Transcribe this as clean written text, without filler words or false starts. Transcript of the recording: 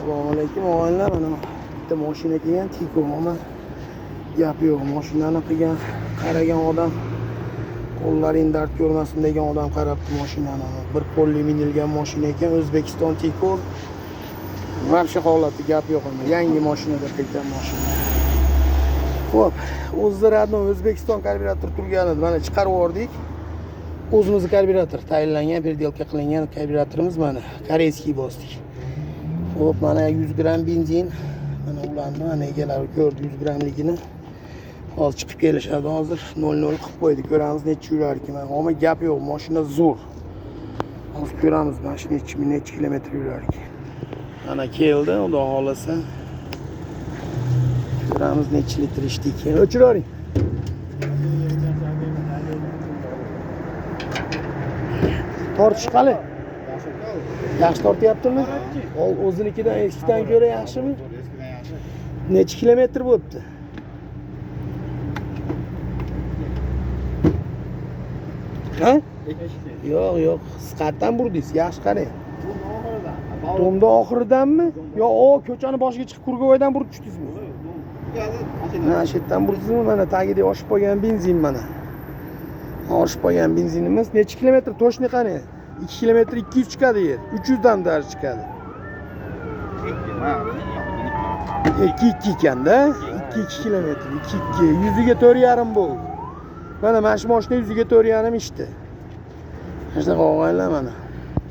Assalomu alaykum og'aynilar. Mana bitta mashina kelgan, Tico omad. Gap yo'q, mashinani qilgan, qaragan odam qo'llaring dard ko'rmasin degan odam qarabdi mashinani. Bir qo'lli minilgan mashina ekan, O'zbekiston Tico. Вообще holati gap yo'q, mana yangi mashina deb aytgan mashina. Xo'p, o'zida родной O'zbekiston karbyurator turgan edi. Mana chiqarib yubordik. O'zimizni karbyurator tayinlangan, переделка qilingan karbyuratorimiz mana корейский bosdik. Xo'p, mana 100 gramm benzin. Mana ulandi, mana egalari ko'rdi 100 grammligini. Hozir chiqib kelishadi, hozir 00 qilib qo'ydi. Ko'ramiz necha yurar ekan. Ammo gap yo'q, mashina zo'r. Hozir ko'ramiz mana shu necha necha kilometr yurar ekan. Mana keldi, xudo xohlasa. Ko'ramiz necha litr ichdi ekan. O'chiravering. Tortish qali? Yaxshi tortyaptimi? O'zinikidan eskidan ko'ra yaxshimi? Eskidan yaxshi. Necha kilometr bo'libdi? Ha? Yo'q, yo'q. Siz qayerdan burdingiz? Yaxshi qarang. Domda oxiridanmi? Yo, o ko'chani boshiga chiqib Kurgovoydan burib tushdingizmi? Ha, shu yerdan burdingizmi? Mana tagida oshib qolgan benzin mana. Oshib qolgan benzinimiz necha kilometr? Точно qarang. 2 kilometr 200 chiqadi yer. 300 dan даже chiqadi. 2 2 ekanda. 2 2 kilometr. 2 2. Yuziga 4,5 bo'ldi. Mana shu mashina yuziga 4,5 ichdi. Mana shunaqa og'aynilar mana.